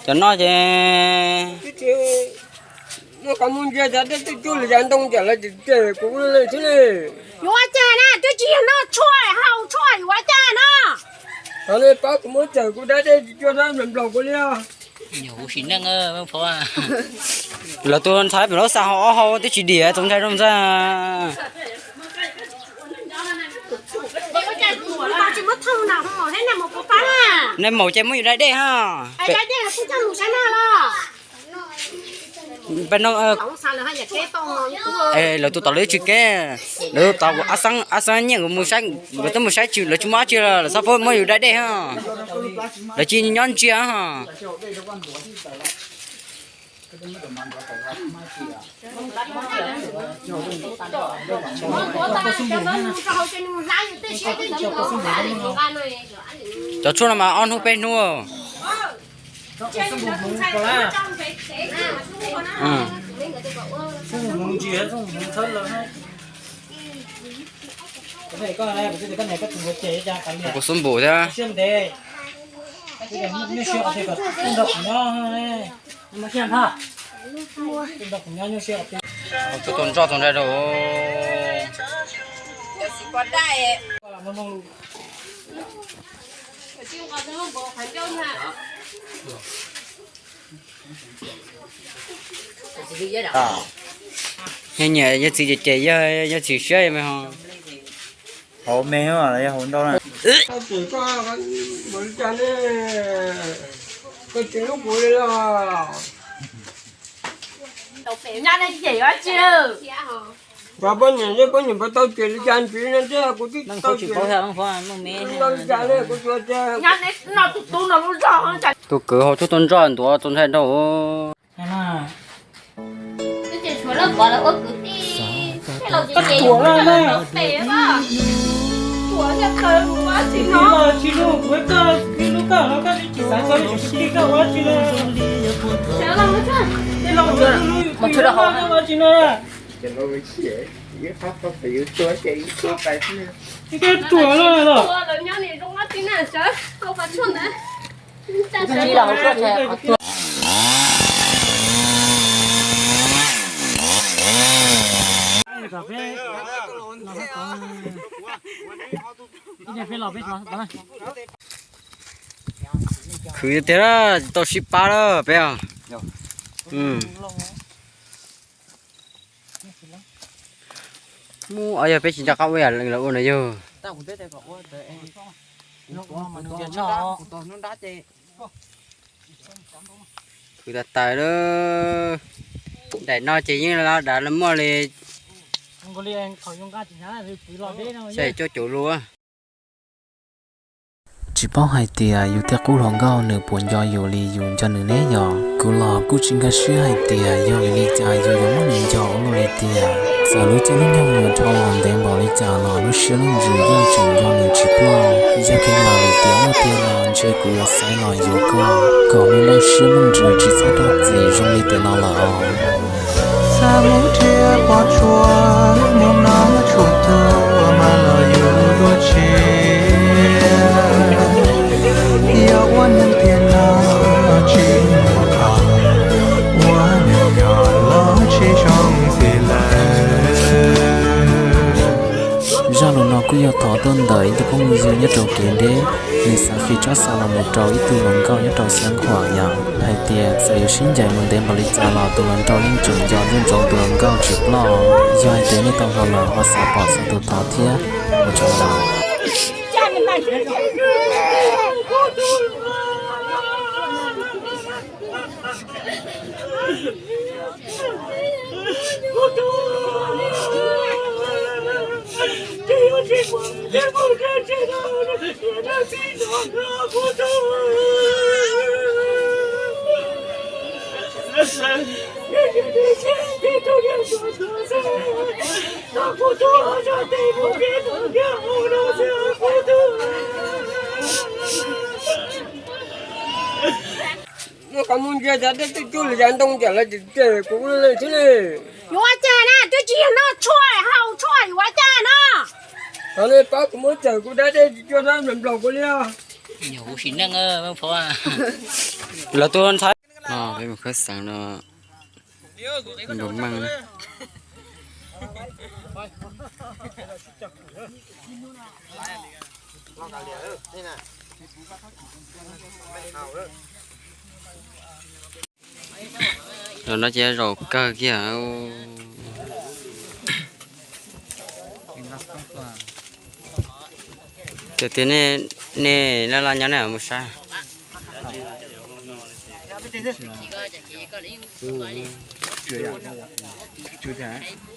Cov no ces muaj qhov muaj ntsia cov tej cuaj lwm yam ntoo ces lawv tsis cem kuv li thiab li. Yuav ua cas na, twb tsis yog noj tshuaj haus tshuaj yuav ua cas no. Thaum nej paub kuv muab cawm kuv dab dej tsis cuag dab nplaum kuv li os. Lawv tus ntxhais pem lub xav haus ob hau twb tsis diam txaus ntshai rau ntxhais. Nej maum ces muab yus dab dej ha. Lawv tus tom lawv tsis keb, lawv tus tom ab xeeb nyiaj nkawd mus saib, nkawd twb mus saib tsis, lawv tsis muaj dab tsi, lawv txhob pub muab yus dab dej ha. Lawv tsis nyob ntsia ha. Cov tshuaj no mas ob hnub peb hnub. Kuv xub npum thiab. Tub tus ntsoj tus ntsaj rau. Nyiam yawg txiv ces ces yawg txiv siab me ho. Hauv me los yog hauv ntau na. Koj tsis lub kuv li los. Nyob nej cem ua tsi? Pab poj niam, poj niam puas tau cem li cas ntxiv no thiab kuv twb tau cem li cas li kuv tsuas tias nyob nej noj tus tub no lub zog. Tus kwv haus tub tus ntsoj ntuav txaus ntshai rau. Khwv tiag, tau sib pab lawm peb. Muaj yog peb tsis nco qab ua yam lawv ua no yog. Khwv tas tas lawm. Daim no ces yeej los dav los muaj li xya cuaj caum lub. Tsis paub hais tias yus tej qub hluas nkauj nws puas nco yus li yus nco nws ne yom. Kuv los kuj tsis nkag siab hais tias yog vim li cas yus yuav muab nws nco ua luaj li tiag. Txawm lub caij lub nyoog yuav dhau los ntev npaum li cas los lub siab lub ntsws yeej tseem nco nws tsis ploj. Yog kheev lam lwm tiam muaj tiag los ntshe kuv yuav xaiv los yuav koj kom nws lub siab lub ntsws tsis txhob rov txim zoo li tiam no lawm os. Xav mus nrhiav pom tsuas hnub no tshuav tuag mas los yus dua tshiab. Yog ua neeg tiam no tsis muaj qhov, ua neeg nyob los tsis zoo xij lawm. Zaj lus no kuj yog thov tuaj ntawm ib tug phooj ywg nyob rau kev deb, nws xav fij tsob xa los mus rau ib tug hluas nkauj nyob rau Xeev Khuam yom, hais tias txawm yuav sib ncaim mus ntev npaum li cas los tus hluas nraug yeej tseem nco ntsoov tus hluas nkauj tsis ploj. Yog hais tias nej tau hnov lawm ho xav pom xav tus thov thiab, ua tsaug ntau. Muaj qhov muaj ntsia cov tej cuj lwm yam ntoo ces lawv tsis cem kuv li thiab li. Yuav ua cas na, twb tsis yog noj tshuaj haus tshuaj yuav ua cas no. Thaum nej paub kuv muab cawm kuv dab dej tsis cuag dab nplaum kuv li os. Nyuam qhuav sim neej phob. Lawv tuaj ntxhais. No peb mus khawb xeev no. Npus meej na. Zaum no ces zaum kawg kiag. Tiag tiag, nej laj laj nyob nej mus saib.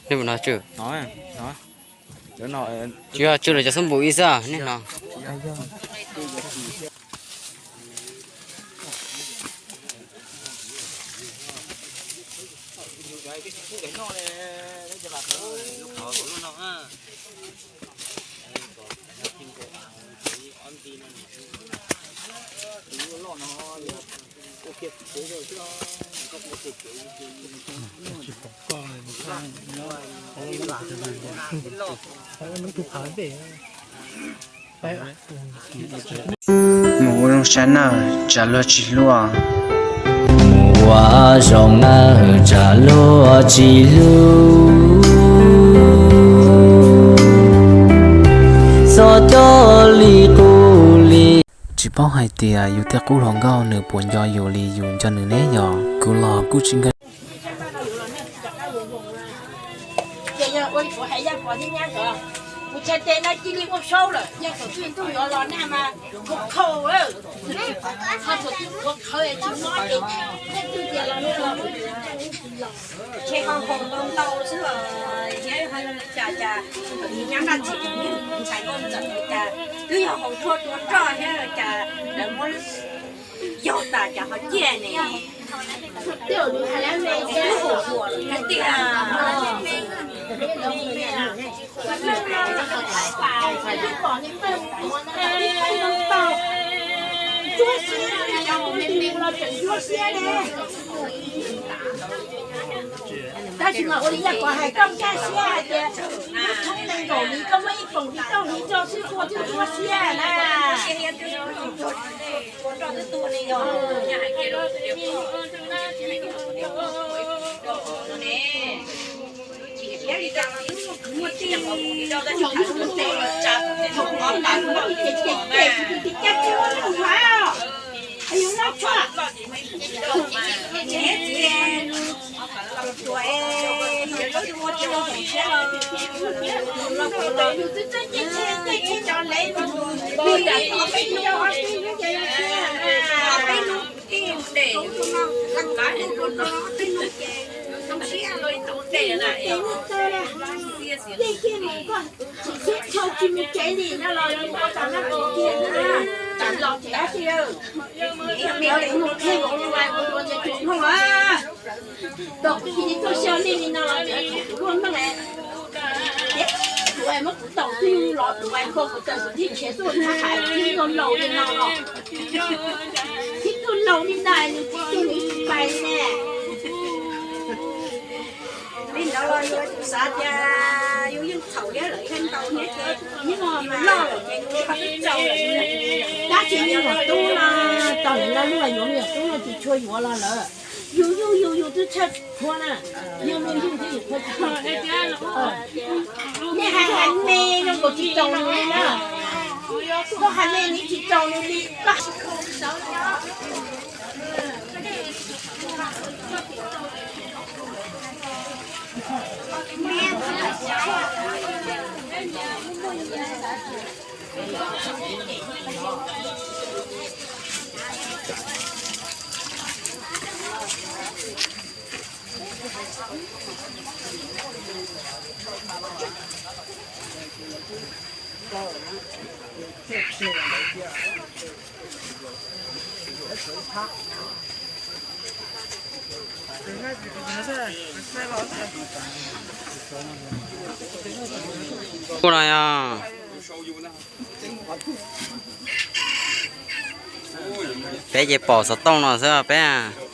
Nej mus no tswj. Tswj los cov xub npum ib xwb nej no. Mus ua zoo sab nawb, tsam luag tsis hlub. Mus ua zoo nawb, tsam luag tsis hlub. Txhob coj li qub li. Tsis paub hais tias yus tej qub hluas nkauj nws puas nco yus li yus nco nws ne yog? Kuv los kuj tsis nkag. Ces yog ua li kuv hais Yaj Pov thiab nyab nkawd, kuv txhais tes no cia li muaj saub lawm, yog thaum twg ntuj yuav los nag mas khaus khaus lawm. Ho thaum twg qhuav qhawv es tsis mob ces leej twg tias los nag los, ces ho haus ntau ntau xwb los, cas cas nyab Naj Txhim tus niag ntxhais Nkauj Ntxawm cas twb yog haus tshuaj tua roj thiab cas lawv muab yaug tas cas ho ciaj ne. Tiag. Tab sis mas ua li Yaj Pov hais, koj nkag siab hais tias lub thoob nees nkaum li koj muab ib poom li tauj li tso xwb ua twb ua siab na. Tsis xub tsis mus tsev li no los ua tom no kiag, tam los thiab si. Mus qhia vauv tus vauv tus tus tus tus hnub a, tom kuv cia li tuaj xyov nej li no los tseem kuv luaj neej. Ces kuv muab kuv tom twg los kuv ua koj kuv tawm kuv thiaj khiav tuaj txhab hais tib tuaj laus li no los, tib tuaj laus li no nws tib tuaj nws tsis pais ne. Li ntawd los yus xav tias yus yeej txhaum thiab lawm thiab ntau thiab ces yus loj lawm ces yus ho twb txaus lawm. Tab sis me nyuam tub no, tau lawv loj luaj yuav me nyuam tub no tsis tshua yuav los lawm. Yus yug yus yus twb tshaj qhua na, yus mus yug twb yus qhua tsis tau. Nej hais hais me no nkaus tsis txaus nws li na. Koj hais me nws tsis txaus nws li. Ua no yog peb ces pom xov tooj no xwb peb.